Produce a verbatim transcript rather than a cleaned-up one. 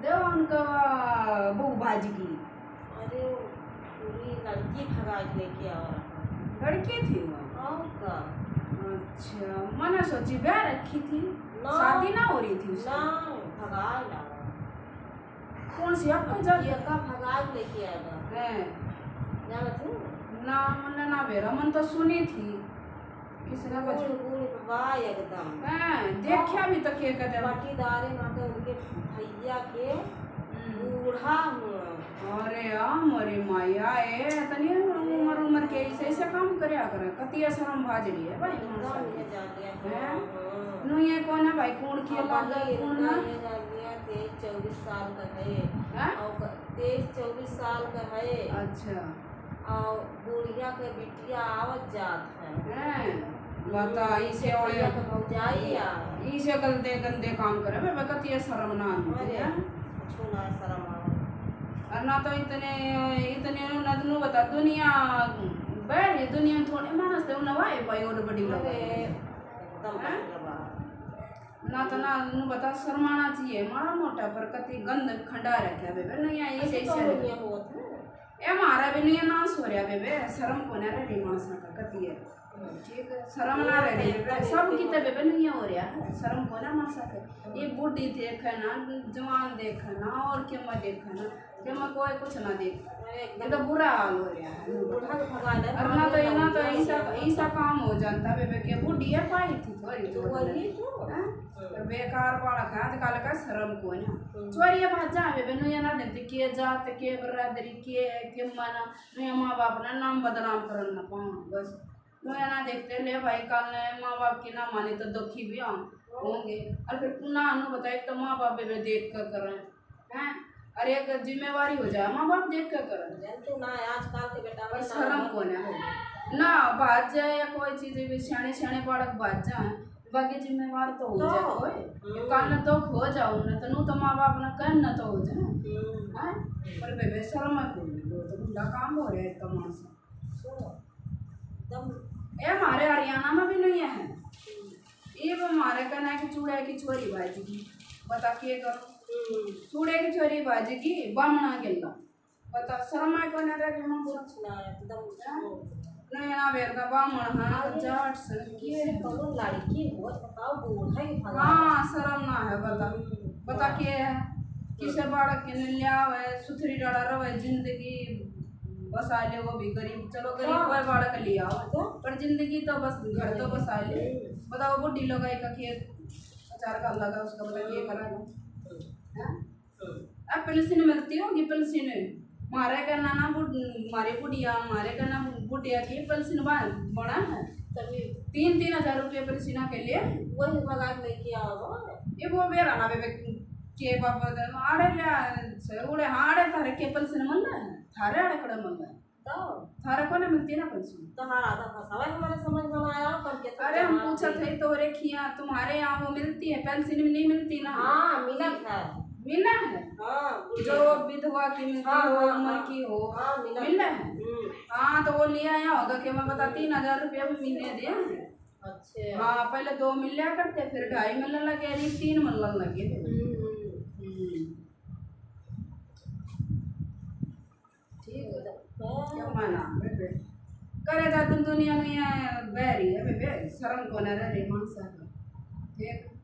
दे उनका बहू भाजगी। अरे, वो पूरी लड़की भगा के लेके आवा रहा। लड़की थी वो? और का? अच्छा, मने सोची ब्याह रखी थी, ना। शादी ना हो रही थी उसकी? ना, भगा लावा। कौन सी आपको अब जान? ये का भगा के लेके आएगा? हैं। जानत हूँ? ना, मने ना बेरा, मन तो सुनी थी। किसने बच- बूढ़, बूढ़ बा एकदम। हैं, देखा भी तो के कहते हैं? पटीदारे माटे उनके भैया के हम्म। बूढ़ा हुआ। अरे आ, मरे माया, ए, तनी उम्र, उम्र के ऐसे, ऐसे काम करया करे। कतिया शर्म भाज रही है भाई, एकदम मानसा ये के। जा गया। हैं? हाँ, हाँ। नु ये कौन है भाई, कौन किया अब बात है, ये कौन ना? ये जा गया, तेईस चौबीस साल का है। हैं? और क-, तेईस चौबीस साल का है। अच्छा। और बुढ़िया के बिटिया आवत जात है। हैं, बता, हम्म, इसे ओले भैया के भौजाई आ। इसे गंदे, गंदे काम करे, बे, बे, कतिया शर्म ना आनते अरे, हैं? कुछ ना शर्म आवे। और ना तो इतने, इतने, ना तो बता, दुनिया, बे, ये दुनिया में थोड़े मानस थे, उन्हें वाई भाई और बड़ी अरे, लगे। एकदम हैं? बड़ी लगा। ना तो ना, नु बता, शर्माना चाहिए, माड़ा मोटा पर कति गंद खंडा रखे, बे, बे, नहीं, ये ऐसे तो ऐसे दुनिया होत है। ए, हमारा भी नहीं नाश हो रहा बेबे, शर्म को ना रहे मानसा का, कती है। ठीक है, शर्म ना रहे बेबे, सब की तो बेबे नहीं हो रहा है, शर्म को ना मानसा का। ये बूढ़ी देखे ना, जवान देखे ना, और के मैं देखे ना, के मैं कोई कुछ ना देख। ये तो बुरा हाल हो रहा है। बूढ़ा के भगा ले, और ना तो, ना तो ऐसा, ऐसा काम हो जाता बेबे, के बूढ़ी है पाई थी थोड़ी, तो वही तो। हाँ? तो बेकार बालक है आजकल का, शर्म को ना। हम्म। चोरी भाग जा बेबे, नु ये ना देते के जात, के बरादरी, के, के माना, नहीं, माँ बाप ना नाम बदनाम करन ना पाऊँ, बस। नु ये ना देखते, ले भाई, काल ने माँ बाप की ना माने तो दुखी भी हम होंगे। और फिर तू ना, नु बताए तो माँ बाप बेबे देख कर करें, हैं? और एक जिम्मेवारी हो जाए, माँ बाप देख कर करें। जान तू ना, आजकल के बेटा पर में शर्म ना को ना हो। ना, बात जाए या कोई चीज भी, सियाने, सियाने बालक बात जाए, बाकी जिम्मेवार तो हो तो, जाए कोई। हम्म। काल न तो हो जाओ, न तो, नु तो माँ बाप ना कन न तो हो जाए। हम्म। हैं? पर बेबे शर्म को ना, वो तो गुंडा काम हो रहा है तमाशा। सुनो, दम ए, हमारे हरियाणा में भी नहीं है। हम्म। ये वो हमारे कहना है कि चूड़े की चोरी भाई जी की। बता के करो। हम्म। चूड़े की चोरी भाई जी की, बामणा गेला। बता, शर्म आए को ना रहे, हम कुछ ना, एकदम हाँ? नहीं, ना बेर का बामण, हाँ, अरे, जाट सन, के है? कौन लड़की हो, बताओ, बूढ़ा ही भला। हाँ, शर्म ना है, बता। हम्म। बता, के है? किसे बालक के ने लिया हुआ है, सुथरी डाला रहो है, जिंदगी बसा ले, वो भी गरीब, चलो गरीब हाँ। कोई बालक लिया हो, तो? पर जिंदगी तो बस, घर तो बसा ले। हम्म। बताओ, बुढ़ी लोग आई का खेत अचार का लगा, उसका बता के करा ना। हम्म। हैं? हम्म। अब पेंशन मिलती होगी, पेंशन। मारे का नाना बुढ़-, मारे बुढ़िया, मारे का ना बुढ़िया की पेंशन बा-, बड़ा है। तभी। तीन, तीन हजार रुपये पेंशन के लिए। वही भगा के लेके आओ। ये वो बेरा ना बेबे, के बाबा दे, आड़े ले आ, से उड़े, हाँ, आड़े थारे के पेंशन मिल रहा है, थारे आड़े कड़े मिल रहा है। तो? थारा को ना मिलती ना पेंशन? तो हर आधा फंसा हुआ है हमारे समझ में आया, पर के तो अरे, हम पूछत है तोरे खिया, तुम्हारे यहाँ वो मिलती है, पेंशन में नहीं मिलती ना? हाँ, मिलत है। मिला है? हाँ, जो विधवा की मिलती हाँ, हो, हाँ, उम्र हाँ। की हो, हाँ, मिला मिला है। है? हम्म। हाँ, तो वो लिया आया होगा कि मैं बता, तीन हजार रुपया भी महीने दे। अच्छा। हाँ, पहले दो मिल लिया करते, फिर ढाई मिलने लगे, अरे, तीन मिलने लगे। हम्म, हम्म। हम्म। ठीक है। हाँ। क्या माना, बेबे? करे जा तुम दुनिया में यहाँ बैरी है, बेबे। शर्म को ना रहे, मानसा का। ठीक।